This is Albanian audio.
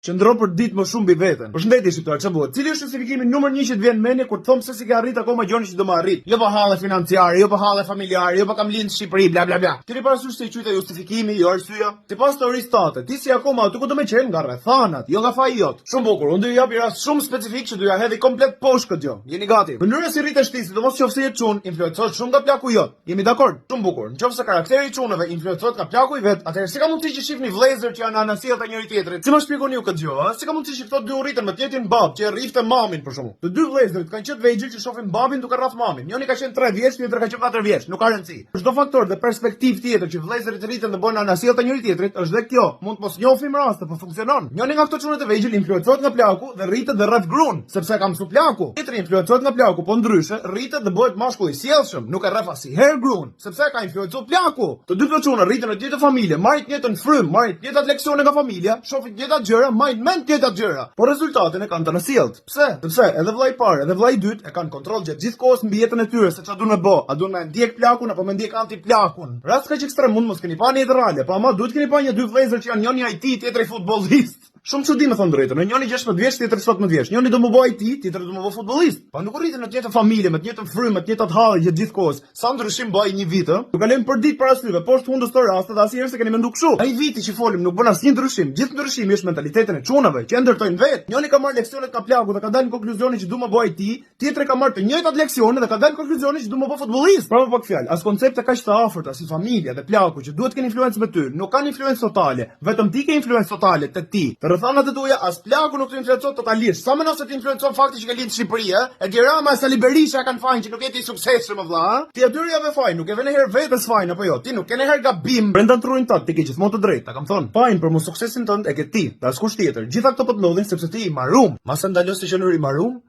Qëndro për ditë më shumë mbi veten. Përshëndetje shqiptar, ç'a bëhet? Cili është justifikimi numër 1 që të vjen në mendje kur të thom pse s'i ke arrit akoma gjënë që do më arrit? Jo pa halle financiare, jo pa halle familjare, jo pa kam lind në Shqipëri, bla bla bla. Keni parasysh se i quajta justifikimi, jo arsyeja? Sipas teorisë tate, ti si akoma aty ku do me qenë nga rrethanat, jo nga faji jot. Shumë bukur, unë do ju jap një rast shumë specifik që do ja hedhi komplet poshtë këtë gjë. Jeni gati? Mënyra si rritesh ti, sidomos nëse je çun, influencohet shumë nga plaku jot. Jemi dakord? Shumë bukur. Në qoftë se karakteri i çunave influencohet nga plaku i vet, atëherë si ka mundësi që shihni vëllezër që janë anasjellta të njëri tjetrit? Si ma shpjegoni ju këtë gjë, ë? Si ka mundësi që këto dy u rritën me të njëjtin babë që e rrifte mamin për shembull? Të dy vëllezërit kanë qenë të vegjël që shohin babin duke rraf mamin. Njëri ka qenë 3 vjeç, tjetri ka qenë 4 vjeç, nuk ka rëndësi. Çdo faktor dhe perspektivë tjetër që vëllezërit rriten dhe bëhen anasjellta të njëri tjetrit, është dhe kjo. Mund të mos njohim raste, po funksionon. Njëri nga këto çuna të vegjël influencohet nga plaku dhe rritet dhe rref grun, sepse e ka mësu plaku. Tjetri influencohet nga plaku, po ndryshe, rritet dhe bëhet mashkull i sjellshëm, nuk e rref asnjëherë grun, sepse e ka influencu plaku. Të dy këto çuna rriten në të njëjtën familje, marrin të njëjtën frymë, marrin të njëjtat leksione nga familja, shohin të njëjtat gjëra, mbajnë mend të njëjtat gjëra, por rezultatin e kanë të anasjelltë. Pse? Sepse edhe vëllai i parë, edhe vëllai i dytë e kanë kontroll gjatë gjithë kohës mbi jetën e tyre se çfarë duan me bë, a duan me ndjek plakun apo me ndjek anti plakun. Rast kaq ekstrem mund mos keni pa në jetë reale, po ama duhet keni pa një dy vëllezër që janë njëri IT, tjetri futbollist. Shumë çudi me thënë drejtën, njëri 16 vjeç, tjetri 17 vjeç. Njëri do më bë IT, tjetri do më bë futbollist. Pa nuk u rritën në të njëjtën familje, me të njëjtën frymë, me të njëjtat halle gjatë gjithë kohës. Sa ndryshim bëj një vit, ë? Ju kalojmë për ditë para syve, poshtë hundës të raste dhe asnjëherë s'e keni menduar kështu. Ai viti që folim nuk bën asnjë ndryshim. Gjithë ndryshimi është mentalitetin e çunave, që e ndërtojnë vetë. Njëri ka marrë leksionet nga plaku dhe ka dalë në konkluzionin që du më bë IT, Tjetri ka marrë të njëjtat leksione dhe ka dalë në konkluzionin që du më bë futbollist. Pra me pak fjalë, as koncepte kaq të afërta si familja dhe plaku që duhet të kenë influencë me ty, nuk kanë influencë totale. Vetëm ti ke influencë totale te ti. Te rrethanat e tua as plaku nuk të influencon totalisht. Sa mendon se të influencon fakti që ke lindur në Shqipëri, ë? Edi Rama e Sali Berisha kanë fajin që nuk je ti i suksesshëm o vlla, ë? Ti atyre ja vë fajin, nuk e vë ndonjëherë vetes fajin apo jo? Ti nuk ke ndonjëherë gabim brenda trurit tënd, ti ke gjithmonë të drejtë, ta kam thënë. Fajin për mos suksesin tënd e ke ti, dhe askush tjetër. Gjitha këto po të ndodhin sepse ti je i marum. Mase ndalo së qenuri i marum?